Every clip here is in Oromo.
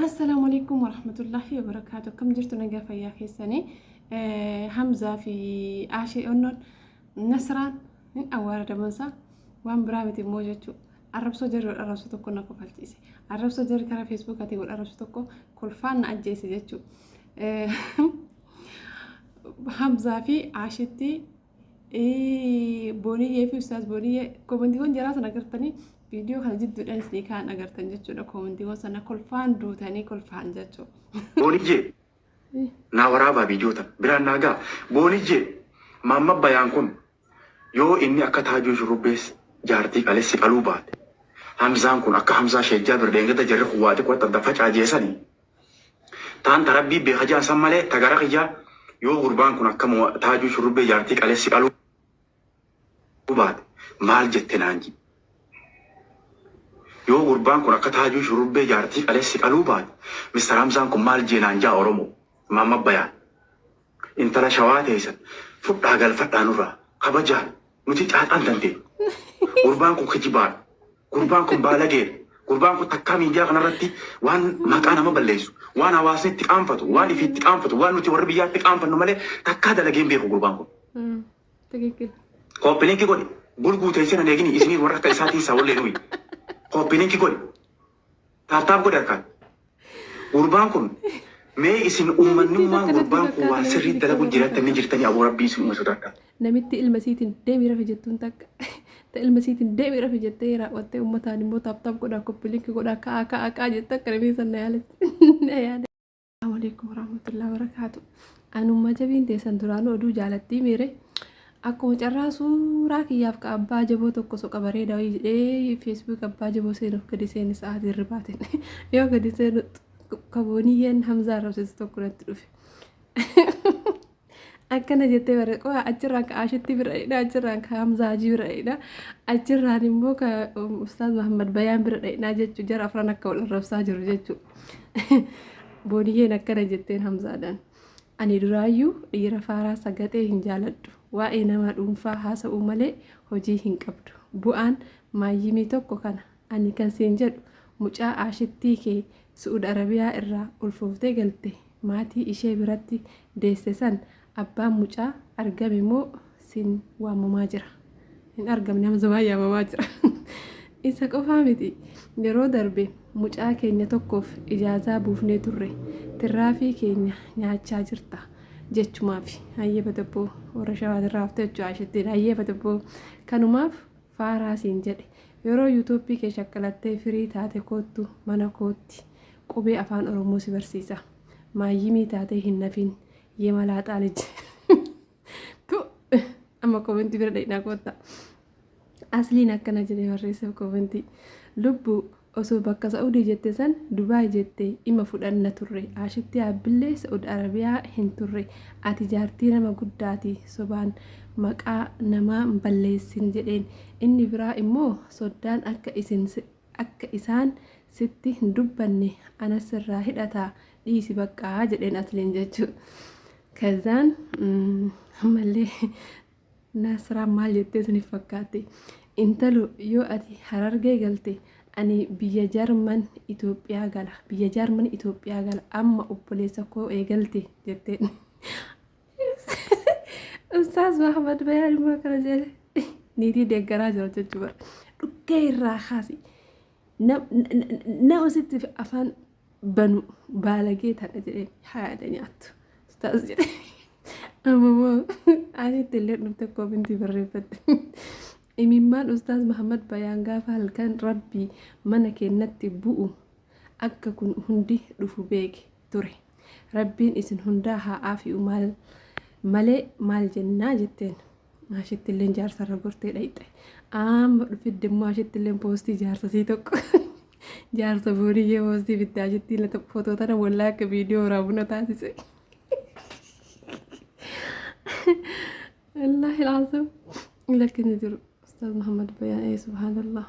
Assalaamu alaikum warahmatullahi wabarakaatu. Akkam jirtu nagaa fayyaa keessanii? Hamzaa fi Aashee Onnoon Nasraan hin awwaaradamansaa waan biraa miti immoo jechuudha. Arrabsoo jarri wal arrabsu tokko na kofalchiise. Arrabsoo jarri karaa feesbuukaatiin wal arrabsu tokko kolfaan na ajjeese jechuudha. Hamzaa fi Aashitti Booniyyee fi Ustaaz Booniyyee koomentiiwwan jaraa sana agartanii viidiyoo kana jidduudhaan isinii kaan agartan jechuudha. Koomentiiwwan sana kolfaan duutanii kolfaan jechuudha. Booniyyee naa waraabaa viidiyoo tana biraan naa ga'a. Booniyyee maamma bayaan kun yoo inni akka taajuu shurrubbees jaartii qalessi qaluu baate Hamzaan kun akka Hamzaa Sheek Jaabir deengada jarri kun waa xiqqoo adda facaajeessanii Taan ta rabbii beeka jaan san malee ta gara kiyyaa yoo gurbaan kun akka taajuu shurrubbee jaartii qalessi qaluu baate maal jette naan ji. Yoo gurbaan kun akka taajuu shurrubbee jaartii qalessi qaluu baate Mr. Hamzaan kun maal jee naan jaa Oromoo. Maamma Bayaan. Intala shawaa teessan fudhaa galfadhaa nurraa kabajaan nuti caaxaan dandeenyu. Gurbaan kun kijibaadha. Gurbaan kun baalageedha. Gurbaan kun takkaa miidiyaa kanarratti waan maqaa nama balleessu, waan hawaasni itti qaanfatu, waan ifii itti qaanfatu, waan nuti warri biyyaa itti qaanfannu malee takkaa dalagee hin beeku gurbaan kun. Tikikkil. Kooppi linki godhi. Bulguu teessee nan eegini isinii warra akka isaatiin sawallee nuyi. Kooppi linki godhi. Taap taap godhi harkaan. Gurbaan kun mee isin Namitti ummannummaan takka natti gurbaan kun waan fakkaata sirrii namitti dalagu likka jiraattan ni fakkaata. jirtanii aboo rabbii isin uume sodaadhaa. Namitti ilma isiitiin deemi rafi jettuun takka ta ilma isiitiin deemi rafi jettee raawwattee uummataan immoo taap taap godhaa koppi linki godhaa ka'aa ka'aa ka'aa jette akka namni san na yaale na yaade. Assalamu alaikum warahmatullahi wabarakatuh. Anuma jabiin teessan duraanuu oduu jaalattii miire akkuma carraa suuraa kiyyaaf ka abbaa jaboo tokko soqa bareedaa wayii jedhee feesbuuk abbaa jaboo seenuuf gadi seeni sa'aatii irribaatiin yoo gadi seenu kabooniyyeen Hamzaa arrabsiisu tokko natti dhufe. Akkana jettee bare qo'a achirraan ka Ashitti bira dhaqna achirraan ka Hamzaa Hajii bira dhaqna achirraan immoo ka Ustaaz Mahammad Bayaan bira dhaqnaa jechuu jara afran akka wal arrabsaa jiru jechuu. Booniyyeen akkana jetteen Hamzaadhaan. Ani duraayyuu dhiira faaraa sagaxee hin jaaladhu. Waa'ee nama dhuunfaa haasa'uu malee hojii hin qabdu. Bu'aan maayyimii tokko kana. Ani kan siin jedhu mucaa Aashittii kee Su'ud Arabiyaa irraa ulfooftee galte maatii ishee biratti deesse san abbaan mucaa argame moo siin waamamaa jira? Hin argamne Hamzumaan yaamamaa jira. Isa qofaa miti yeroo darbe mucaa keenya tokkoof ijaazaa buufnee turre tirraafii keenya nyaachaa jirta jechumaafi. Hayyee batabboo warra shawaa tirraafte jechuu Aashittiin hayyee batabboo kanumaaf faaraa siin jedhe. Yeroo yuutuuppii kee shaqqalattee firii taate koottu mana kootti qubee afaan oromoo si barsiisa. Maayyimii taatee hin nafin yee malaaxaa lij. Tu amma komentii bira dhaqnaa koottaa. Asliin akkana jedhee barreesseef komentii. Lubbuu osoo bakka Sa'udii jette san Dubaay jette ima fudhanna turre. Aashitti Aabbillee Sa'ud Arabiyaa hin turre. Ati jaartii nama guddaati sobaan maqaa namaa hin balleessin jedheen. Inni biraa immoo soddaan akka isin akka isaan sitti hin dubbanne ana sirraa hidhataa dhiisi baqqaa jedheen Asliin jechuu. Kazaan ammallee Nasraan maal jettee isiniif fakkaatti? Intalo yoo ati Harargee galte ani biyya Jarman Itoophiyaa gala. Biyya Jarman Itoophiyaa gala. Amma obboleessa koo eegalte jetteen. Ustaaz Mahamad Bayaan immoo akkana jedhe. Niitii deeggaraa jira jechuudha. Dhukkee irraa kaasi. Nama sitti afaan banu baalagee tana jedheen haadha nyaattu. Ustaaz jedhe. Amma immoo asitti illee dhufte koomintii barreeffatte. Imimmaan Ustaaz Mahammad Bayaan gaafa halkan Rabbii mana keennatti bu'u akka kun hundi dhufu beeke ture. Rabbiin isin hundaa haa aafi'u maal malee maal jennaa jetteen. Ashitti illee jaarsarra gortee dhayxe. Amma dhufidde immoo ashitti illee poostii jaarsa sii tokko. Jaarsa booniyyee poostii bitte ashitti illee footoo tana wallaa akka viidiyoo waraabuna taasise. Wallaahi alazim. Lakkinni jiru. Ustaaz Muhammad Bayaan ee subhaanallah.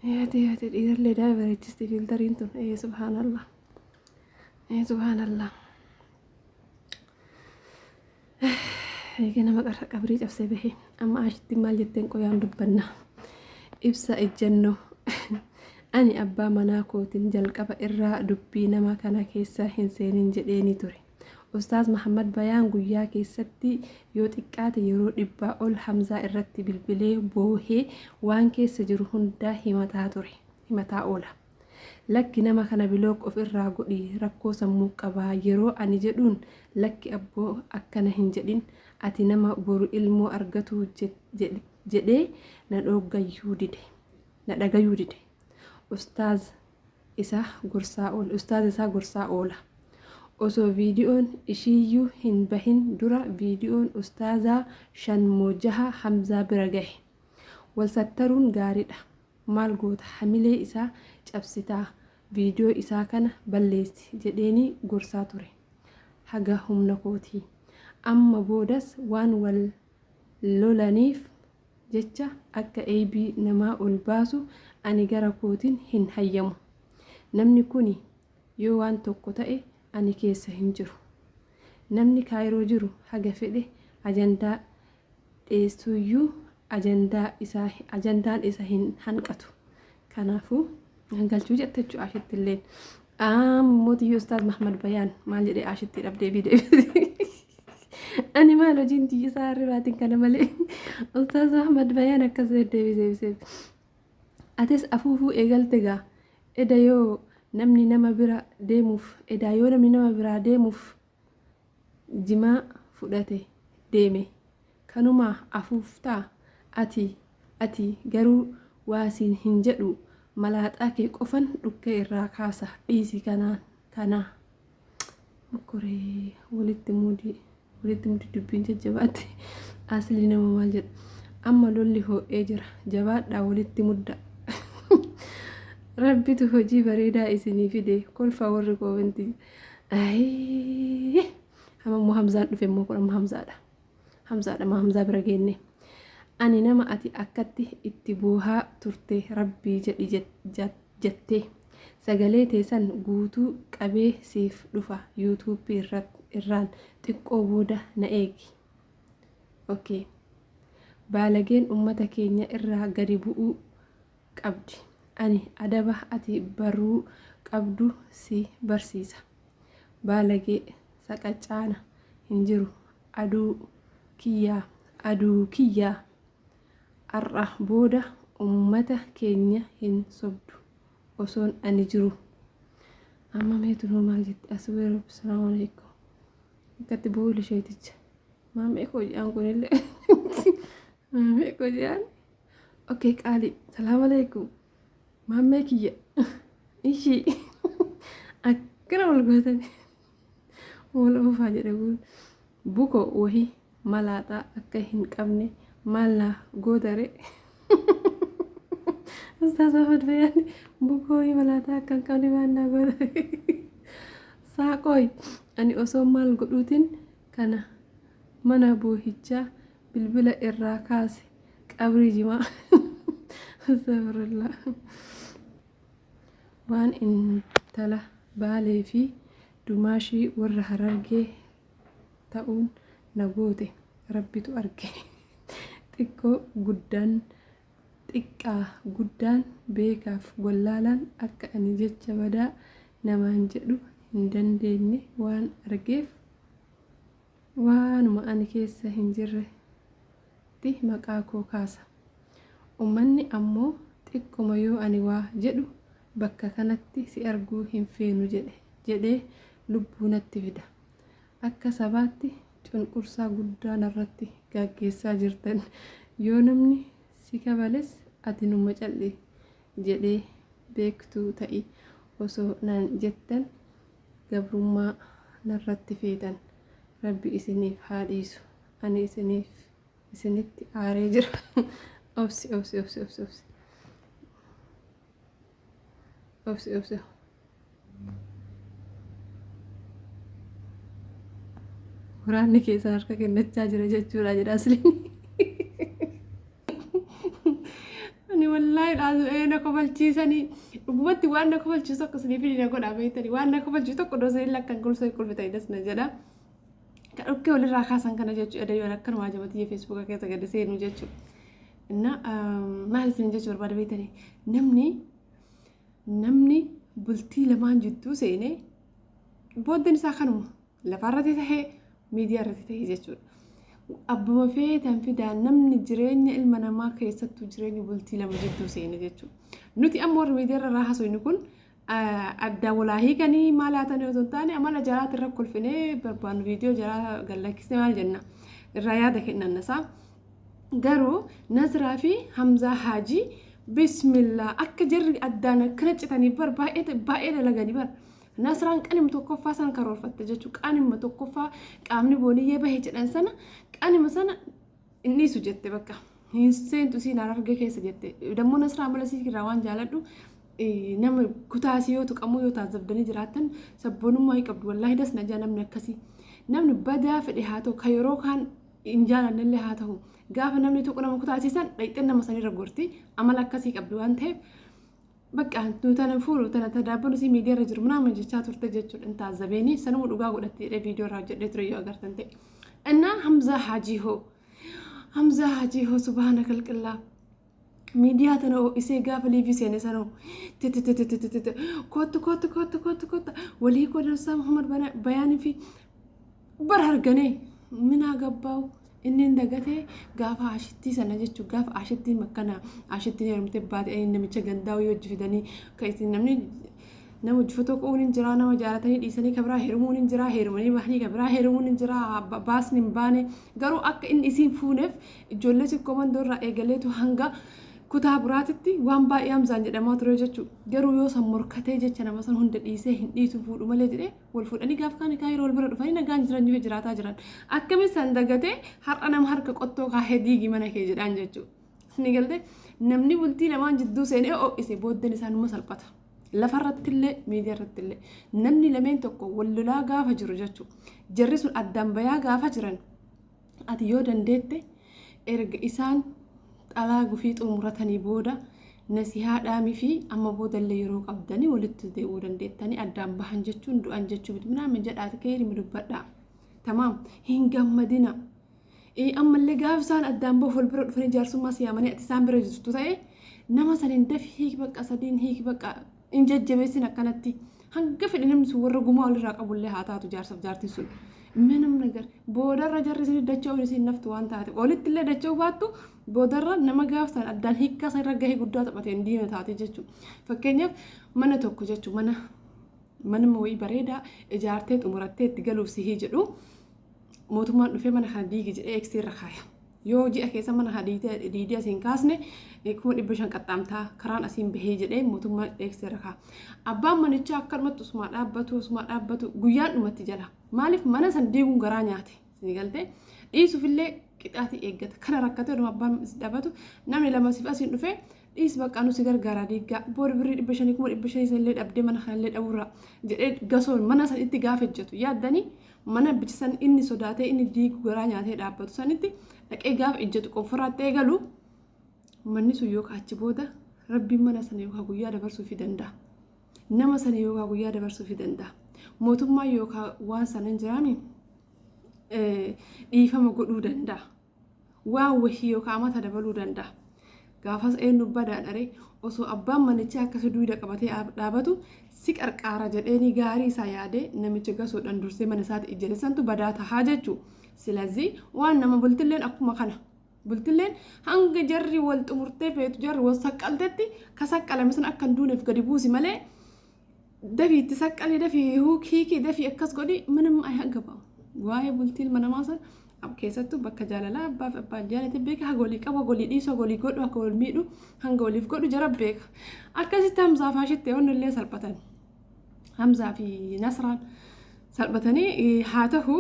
Yaate yaate dhiirallee daa bareechisti fiiltariin tun ee subhaanallah. Ee subhaanallah. Eega nama qarra qabrii cabsee bahe amma ashitti maal jetteen qoyaan dubbanna. Ibsa ejjennoo. Ani abbaa manaa kootiin jalqaba irraa dubbii nama kana keessa hin seenin jedheenii ture. Ustaaz Mahammad Bayaan guyyaa keessatti yoo xiqqaate yeroo dhibbaa ol Hamzaa irratti bilbilee boohee waan keessa jiru hundaa himataa ture, himataa oola. Lakki nama kana bilook of irraa godhi rakkoo sammuu qabaa yeroo ani jedhuun lakki abboo akkana hin jedhin ati nama boru ilmoo argatuu jedhee na dhooggayyuu dide. Na dhagayuu dide. Ustaaz isa gorsaa oole. Ustaaz isaa gorsaa oola. Osoo viidiyoon ishiiyyuu hin bahin dura viidiyoon ustaazaa 5 moo 6 Hamzaa bira gahe. Wal sattaruun gaaridha. Maal goota hamilee isaa cabsitaa viidiyoo isaa kana balleessi jedheenii gorsaa ture. Haga humna kootii. Amma boodas waan wal lolaniif jecha akka eybii namaa ol baasu ani gara kootiin hin hayyamu. Namni kuni yoo waan tokko ta'e ani keessa hin jiru. Namni Kaayiroo jiru haga fedhe ajandaa dheessuyyuu ajandaa isaa ajandaan isa hin hanqatu. Kanaafuu hangalchuu jette jechuudha Aashittilleen. Mootiyyuu Ustaaz Mahmad Bayaan maal jedhee Aashittiidhaaf deebii deebise. Ani maal hojiin tiyyisaa hirribaatiin kana malee. Ustaaz Mahmad Bayaan akkas deebii deebise. Atis afuufuu eegalte gaa eda yoo namni nama bira deemuuf edaa yoo namni nama biraa deemuuf jimaa fudhate deeme kanumaa afuuftaa ati ati garuu waa siin hin jedhuu malaaxaa kee qofan dhukkee irraa kaasa dhiisi kanaan kanaa mokkoree walitti muudii walitti muudii dubbiin jajjabaatti asli nama maal jedha amma lolli ho'ee jira jabaadhaa walitti mudda rabbitu hojii bareedaa isinii fide kolfaa warri koomentii Ayii. Amma immoo Hamzaan dhufe immoo kun amma Hamzaadha. Hamzaadha ma Hamzaa bira geenne. Ani nama ati akkatti itti boohaa turte rabbii jedhi jettee. Sagalee teesan guutuu qabee siif dhufa YouTube irraan xiqqoo booda na eegi. Okay. Baalageen ummata keenya irraa gadi bu'uu qabdi. Ani adaba ati baruu qabdu si barsiisa. Baalagee saqacaana hin jiru aduu kiyyaa aduu kiyyaa ar'a booda ummata keenya hin sobdu osoon ani jiru. Amma meetu nuu maal jetti asweerub salaamu alaikum. Akkatti bu'uuli sheeticha. Maamee koo jedhaan kunillee. Maamee koo jedhaan. Okay qaali. Salaam alaikum. Maammee kiyya. Ishii. Akkana wal gootani. Wal oofaa jedhe kun. Buko wahi malaaxaa akka hin qabne maal naa gootare. Ustaaz Ahmad Bayaan bukoo wahii malaaxaa akka hin qabne maal naa gootare. Saaqooy ani osoo maal godhuutiin kana mana boohichaa bilbila irraa kaase qabrii jimaa astagfirullah waan intala baalee fi dumaashii warra harargee ta'uun na goote rabbitu arge xiqqoo guddaan xiqqaa guddaan beekaaf wallaalaan akka ani jecha badaa namaan jedhu hin dandeenye waan argeef Waanuma ani keessa hin jirretti maqaa koo kaasa. Ummanni ammoo xiqqoma yoo ani waa jedhu bakka kanatti si arguu hin feenu jedhe jedhee lubbuu natti fida. Akka sabaatti cunqursaa guddaa narratti gaaggeessaa jirtan. Yoo namni si kabales ati numa cal'i jedhee beektuu ta'i osoo naan jettan gabrummaa narratti feetan rabbi isiniif haa dhiisu ani isiniif isinitti aaree jira obsi obsi obsi obsi obsi obsi obsi waraanni keessan harka kennachaa jira jechuudha jedha asliin Ani wallaahi dhaasu na kofalchiisanii dhugumatti waan na kofalchiisu tokko isinii fidi na godhaa beektanii waan na kofalchiisu tokko osoo isin lakkan kolfee kolfitanii das na jedha. Kan dhukkee walirraa kaasan kana jechuudha dayyoon akkanumaa jabatiyya feesbuuka keessa gadi seenuu jechuudha. Inna maal isin jechuu barbaada beektanii namni Namni bultii lamaan jidduu seenee booddeen isaa kanuma lafarratti tahee miidiyaa irratti tahee jechuudha. Abbuma feetan fidaa namni jireenya ilma namaa keessattuu jireenya bultii lama jidduu seene jechuudha. Nuti amma warri miidiyaa irra haasofnu kun adda walaa hiikanii maal haa ta'an osoo hin taane amala jaraati irra kolfinee barbaannu viidiyoo jaraa gallakkisne maal jenna irraa yaada kennannasaa. Garuu Nasraa fi Hamzaa Haajii bismillaa akka jarri addaan akkana citanii bar baay'ee baay'ee dalaganii bar. Nasraan qanima tokkoffaa san karoorfatte jechuudha. Qanima tokkoffaa qaamni booniyyee bahe jedhan sana qanima sana hin dhiisu jette bakka. Hin seentu isiin harargee keessa jette. Dammoo Nasraa amala isii irraa waan jaaladhu nama kutaa isii yoo tuqamuu yoo taazabdanii jiraattan sabboonummaa hin qabdu. Wallaahi das na jaa namni akkasii. Namni badaa fedhe haa ta'u ka yeroo kaan hin jaalannellee haa ta'u gaafa namni tuqu nama kutaa isii san dhayxeen nama sanirra gorti amala akkasii qabdi waan ta'eef bakka nu tana fuulu tana tadaabbanu isii miidiyaa irra jiru munaama jechaa turte jechuudha hin taazzabeeni sanuma dhugaa godhatti jedhee viidiyoo irraa hojjedhee ture yoo agartan ta'e. Innaa Hamzaa Haajii hoo Hamzaa Haajii hoo subhaana kalqillaa miidiyaa tana ho'isee gaafa liivii seene sanoo titititititi kottu kottu kottu kottu kottu walii koo dansaa Muhammad Bayaanii fi bara arganee minaa gabbaawu inni hin dagatee gaafa ashittii sana jechuun gaafa ashittiin makkana ashittiin heerumtee baate namicha gandaa wayii hojii fidanii kan isin namni nama hojii tokko hin jiraa nama jaalatanii dhiisanii kan biraa heerumuun hin jiraa heerumanii bahanii kan biraa heerumuun hin jiraa baasni hin baane garuu akka inni isiin fuuneef ijoollee sikkoo mandoo irraa eegaleetu hanga kutaa biraatitti waan baay'ee Hamzaan jedhamaa ture jechuudha. Garuu yoo san morkatee jecha nama san hunda dhiisee hin dhiisu fuudhu malee jedhee wal fuudhanii gaafa kaan kaayiroo wal bira dhufanii nagaan jiran jiru jiraataa jiran. Akkamitti san dagatee har'a nama harka qottoo kaahee diigi mana kee jedhaan jechuudha. Isin galte namni bultii lamaan jidduu seenee ho'ise booddeen isaa numa salphata. Lafarratti illee miidiyaa irratti illee namni lameen tokko wal lolaa gaafa jiru jechuudha. Jarri sun addaan bayaa gaafa jiran ati yoo dandeette erga isaan xalaa gufii xumuratanii booda nasihaa dhaamii fi amma boodallee yeroo qabdanii walitti deebi'uu dandeettanii addaan bahan jechuun du'an jechuu miti minaamin jedhaati keerimi dubbadhaa. Tamaam hin gammadina. Ammallee gaaf isaan addaan bahu wal bira dhufanii jaarsummaa si yaamanii ati isaan bira jirtu ta'e nama san hin dafi hiiki bakka sadiin hiiki bakka hin jajjabeessin akkanatti hanga fedhe namni sun warra gumaa walirraa qabullee haa taatu jaarsaaf jaartiin sun. Minum nagar boodarra jarri isin dacha'uun isin naftu waan taate olitti illee dacha'uu baattu boodarra nama gaaf san addaan hiikkaa san irra gahee guddaa taphateen diina taate jechuudha. Fakkeenyaaf mana tokko jechuudha mana manuma wayii bareedaa ijaartee xumurattee itti galuuf sihii jedhu mootummaan dhufee mana kana diigi jedhee eegsii irra kaaya. Yoo ji'a keessa mana kana diidee asiin kaasne 500,000 qaxxaamtaa karaan asiin bahee jedhee mootummaan eegsii irra kaaya. Abbaan manichaa akkanumatti usumaa dhaabbatu usumaa dhaabbatu guyyaan dhumatti jala. Maaliif mana san diiguun garaa nyaate? Isin galtee dhiisuufillee qixaatii eeggata. Kana rakkatee oduma abbaan dhaabbatu namni lama siif asiin dhufee dhiis bakka nu si gargaara diiggaa booda birrii 500 500,000 sanillee dhabdee mana kanallee dhabuurra jedhee gasoon mana san itti gaafa hojjetu yaaddanii mana bichisan inni sodaatee inni diigu garaa nyaatee dhaabbatu sanitti dhaqee gaafa ejjetu qonforaatti eegalu manni sun yookaan achi booda rabbiin mana sana yookaan guyyaa dabarsuufii danda'a. Nama sana yookaan guyyaa dabarsuufii danda'a. Mootummaan yookaan waan sana hin jiraami dhiifama godhuu danda'a. Waan wahii yookaan amata dabaluu danda'a. Gaafas eenyu badaadha ree osoo abbaan manichaa akkasii duwida qabatee dhaabatu si qarqaara jedheeni gaarii isaa yaadee namicha gasoodhaan dursee mana isaatti ijjate santu badaa tahaa jechuu. Silazii waan nama bultilleen akkuma kana. Bultilleen hanga jarri wal xumurtee feetu jarri wal saqqaltetti ka saqqalame sun akka hin duuneef gadi buusi malee dafii itti saqqalii dafii hiikii dafii akkas godhi minimum ayyaagaba. Waa'ee bultii ilma namaa san keessattuu bakka jaalalaa abbaa fi abbaan jaalate beeka haga walii qabu haga walii dhiisu haga walii godhu haga wal miidhu hanga waliif godhu jara beeka. Akkasitti Hamzaa fi Ashitti wanni illee salphatan. Hamzaa fi Nasraan salphatanii haa ta'u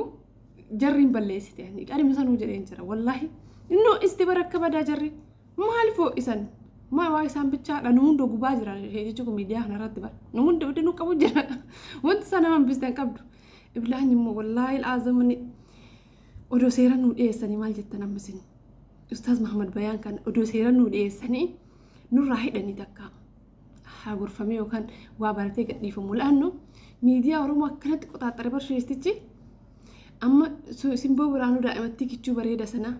jarri hin balleessite. Qarima sanuu jedheen jira wallaahi. Innoo isti bara akka badaa jarri maaliif ho'isan? Maa waa isaan bichaadha nu hunda gubaa jira jechuun miidiyaa kanarratti bara nu hunda ibidda nu qabu jira wanti isaa nama hambistan qabdu. Iblaanyi immoo wallaahi laazamani odoo seera nuu dhiyeessanii maal jettan amma isin Ustaaz Mahamad Bayaan kan odoo seera nuu dhiyeessanii nurraa hidhanii takka haa gorfamee yookaan waa baratee gadhiifamu la'annu miidiyaa Oromoo akkanatti qoxaaxxare barsheestichi amma simboo biraanuu daa'imattii kichuu bareeda sana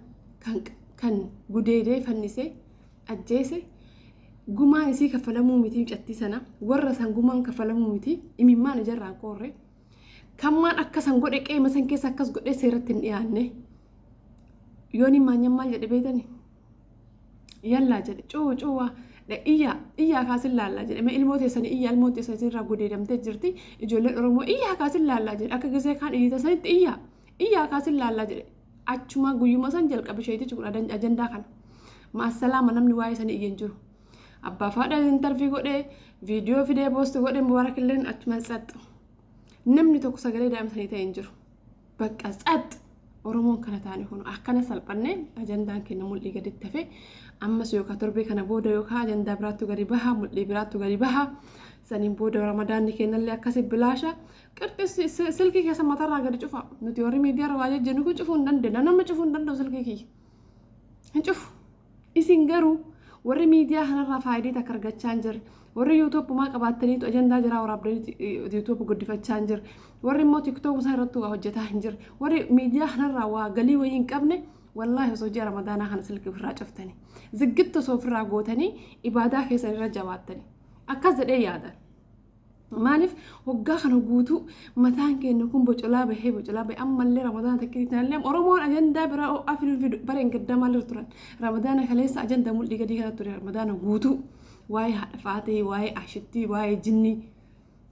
kan gudeedee fannisee ajjeese Gumaan isii kaffalamuu miti mucattii sana warra san gumaan kaffalamuu miti imimmaan ijarraan qoorre. Kammaan akka san godhe qeema san keessa akkas godhee seeratti hin dhiyaanne. Yoon maanyan maal jedhe beetani? Yallaa jedhe cuu cuuwaa iyyaa iyyaa kaasin laallaa jedhe mee ilmoo teessanii iyyaa ilmoo teessanii irraa gudeedamtee jirti ijoolleen Oromoo iyyaa kaasin laallaa jedhe akka gisee kaan iyyita sanitti iyyaa iyyaa kaasin laallaa jedhe achuma guyyuma san jalqabe sheetichi kun ajandaa kana maassalaama namni waa'ee sanii iyya hin jiru. Abbaa faadha intarvii godhee viidiyoo fidee poosti godhee mubaarakilleen achuma tsaxxu. Namni tokko sagalee daa'ima sanii ta'e hin jiru. Bakka tsaxxu. Oromoon kana taane kun akkana salphannee ajandaan keenya mul'ii gaditti hafe ammas yookaan torbee kana booda yookaan ajandaa biraattu gadi baha mul'ii biraattu gadi baha saniin booda ramadaanni keenyallee akkasi bilaasha qirxi silkii keessa matarraa gadi cufa nuti warri miidiyaarra waa jejjennu kun cufuu hin dandeenya nama cufuu hin danda'u silkii kiyya hin cufu. Isin garuu warri miidiyaa kanarraa faayidaa takka argachaa hin jirre, warri yuutuubumaa qabaattaniitu ajandaa jiraa waraabdaniitu yuutuubu guddifachaa hin jirre, warri immoo tiktook isaan irratti waa hojjetaa hin jirre, warri miidiyaa kanarraa waa galii wayii hin qabne wallaahi osoo ji'a ramadaanaa kana silkii ofirraa cuftanii ziggitti osoo ofirraa gootanii ibaadaa keessan irra jabaattanii akkas jedhee yaada. Maaliif waggaa kana guutuu mataan keenya kun bocolaa bahee bocolaa bahee ammallee ramadaana takkitti tanallee Oromoon ajandaa biraa ho'aa fiduu fidu bara hin gaddaa maalirra turan ramadaana kaleessa ajandaa mul'ii gadii kana ture ramadaana guutuu waa'ee haadha faatee waa'ee ashittii waa'ee jinnii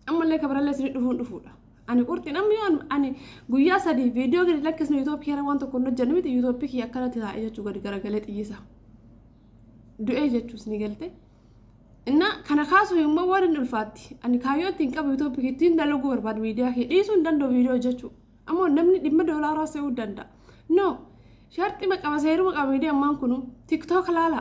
ammallee kabarallee isin dhufuun dhufuudha. Ani qurxiin amma yoo ani guyyaa sadii viidiyoo gadi lakkisnu yuutuubii kiyya waan tokko hin hojjennu miti yuutuubii kiyya akkanatti taa'ee jechuu gadi garagalee xiyyisa. Du'ee jechuus ni galte. Inna kana kaasuuf immoo waan inni ulfaatti. Ani kaayyoo ittiin qabu yuutuubii ittiin dalaguu barbaadu miidiyaa kee dhiisuu hin danda'u viidiyoo hojjechuu. Ammoo namni dhimma doolaaraa se'uu danda'a. No sharxi qaba seeruma qaba miidiyaa ammaan kunu tiktook laala.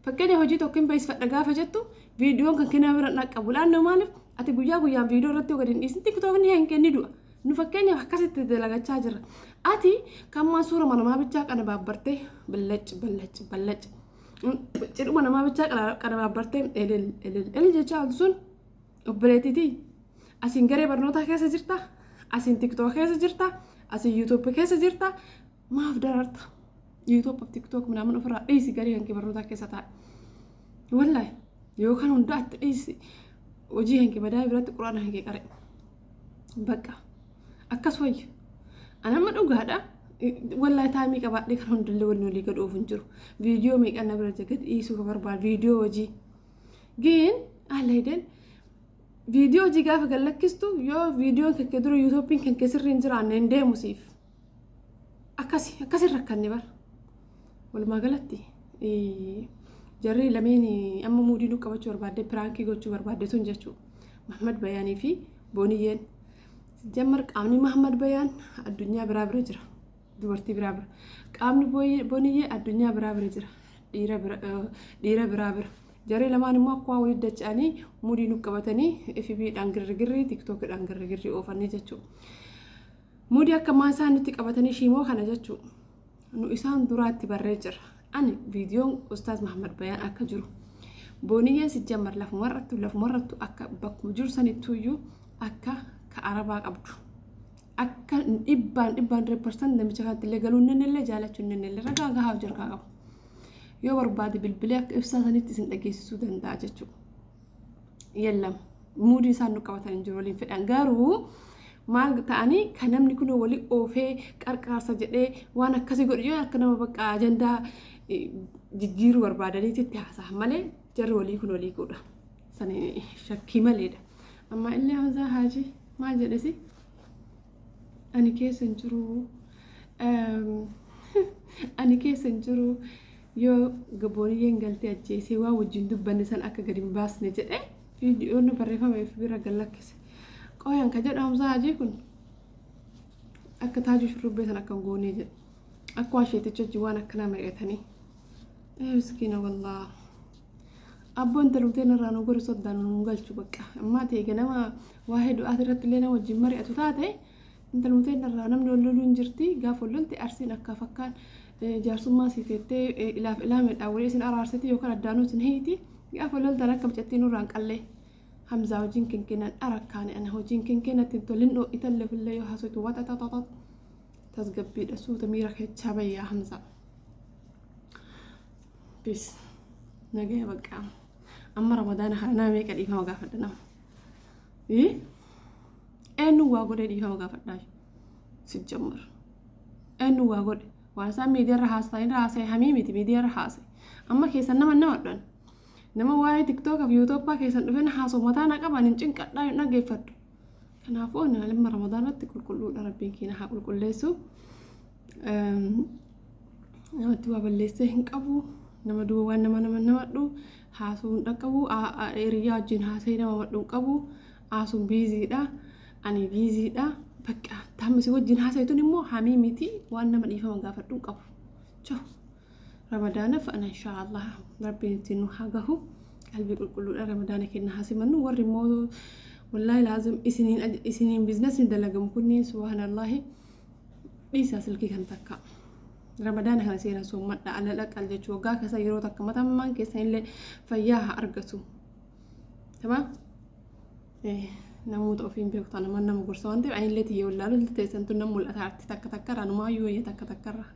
Fakkeenya hojii tokko hin beeksifadha gaafa jettu viidiyoon kan kennaa bira dhaqqabu. Laannoo maaliif ati guyyaa guyyaan viidiyoo irratti yoo gadi hin dhiisin tiktookni hin kenni du'a. Nu fakkeenyaaf akkasitti dalagachaa jirra. Ati kan maan suura namaa bichaa qana baabbartee ballac ballac ballac. Cidhuma namaa bichaa qanabaabbartee elel elel elel jechaa ooltu sun obboleettiitii asiin garee barnootaa keessa jirta asiin tiktook keessa jirta asiin yuutuubii keessa jirta maaf dararta yuutuub fi tiktook minaamin ofirraa dhiisi garee hanqii barnootaa keessa taa'e wallaahi yookaan hundaa itti dhiisi hojii hanqii madaa biratti quraana hanqii qare bakka akkas wayya. Ani amma dhugaadha. Wallaahi taayimii qabaadhee kan hundallee wanni olii gad oofu hin jiru. Viidiyoo meeqa na bira gad dhiisuu kan barbaadu viidiyoo hojii. Gin allayden viidiyoo hojii gaafa gad lakkistu yoo viidiyoon kan kee dura yuutuubiin kan kee sirrii hin jiraanne hin deemu siif. Akkasi akkasin rakkanne bara. Walumaa galatti jarri lameen amma muudii nu qabachuu barbaadde piraankii gochuu barbaadde tun jechuudha. Mahmad Bayaanii fi Booniyyeen. Jammar qaamni Mahammad Bayaan addunyaa biraa bira jira. Dubartii biraa bira. Qaamni Boniyyee addunyaa biraa bira jira. Dhiira biraa bira. Jarri lamaan immoo akkuma walitti dacha'anii mudii nu qabatanii FB dhaan girrigirrii TikTokdhaan girrigirrii oofanii jechuudha. Mudii akka maa isaan nutti qabatanii shiimoo kana jechuudha. Nu isaan duraatti barree jira. Ani viidiyoon Ustaaz Mahammad Bayaan akka jiru. Booniyyeen sijjammar lafumarrattu lafumarrattu akka bakkuma jiru sanittuuyyuu akka ka arabaa qabdu. Akka dhibbaan dhibbaan 100% namicha kanatti illee galuu hin dandeenye jaalachuu hin dandeenye ragaa gahaa of jalkaa qabu. Yoo barbaade bilbilee akka ibsaa sanitti isin dhageessisuu danda'a jechuudha. Yellam muudii isaan nu qabatan hin jiru waliin fedhan garuu maal ta'anii kan namni kun walii oofee qarqaarsa jedhee waan akkasii godhu yoo akka nama bakka ajandaa jijjiiruu barbaadaniitti itti haasa'an malee jarri walii kun walii godha. Sani shakkii maleedha. Amma illee Hamzaa Haajii maal jedhesi? Ani keessa hin jiru. Ani keessa hin jiru. Yoo gabooniyyeen galtee ajjeesee waan wajjin dubbanne san akka gadi hin baasne jedhee viidiyoon barreeffameef bira gad lakkise. Qoyan ka jedhu Hamzaa Haajii kun akka taajuu shurrubbee san akka hin goonee jedhe. Akka waan sheeticha wajjin waan akkanaa mari'atanii. Ee miskiina wallaa. Abboo intalumtee narraa nu gori soddaan nu galchu bakka. Ammaa ta'e ganama waa'ee du'aati irratti illee nama wajjin mari'atu taate intalumtee narraa namni wal loluu hin jirti gaafa wal lolte arsiin akka fakkaan jaarsummaa sii teettee ilaaf ilaameedhaan walii isin araarsiti yookaan addaanuu isin hiiti gaafa wal loltan akka mucattii nurraan qallee. Hamzaa hojiin kenkenaan arakkaane ana hojiin kenkenatti hin tolin dhoo italle fillee yoo haasoftu waxaxaxaxax tasgabbiidha suuta miira keechaa bayyaa Hamzaa. Peace. Nagaya bakka. Amma Ramadaana kana nama meeqa dhiifama gaafadha nama? Eenyu waa godhee dhiifama gaafadhaa? Sijjammar. Eenyu waa godhe? Waan isaan miidiyaarra haasa'an irra haasa'e hamii miti miidiyaarra haasa'e. Amma keessan nama nama dhan. Nama waa'ee tiktookaaf yuutuubbaa keessan dhufee na haasa'u mataa na qaban hin cinqadhaa hin dhaggeeffadhu. Kanaafuu ani ilma Ramadaanatti qulqulluudha rabbiin keenya haa qulqulleessu. Namatti waa balleessee hin qabu. Nama duuba waan nama nama namadhu haasuu hin dhaqqabu. Hiriyaa wajjin haasa'ee nama madhu hin qabu. Haasuun biiziidha. Ani biiziidha. Bakka tammi si wajjin haasa'e tun immoo hamii miti waan nama dhiifama gaafadhu hin qabu. Choo. Ramadaanaaf ana inshaallah rabbiin ittiin nu haa gahu. Qalbii qulqulluudha Ramadaana kenna haa simannu. Warri immoo wallaahi laazim isiniin isiniin biizinasiin dalagamu kunniin subhaanallaahi dhiisaa silkii kan takka. Ramadaana kana seera soommadha alal aqal jechuu waggaa keessa yeroo takka matammaan keessan illee fayyaa haa argatu. Tamam? Namoota ofiin beeku ta'a nama nama gorsa waan ta'eef anillee tiyya wallaalu teessan tun nan mul'ata arti takka takkarraa numaayyuu wayya takka takkarraa.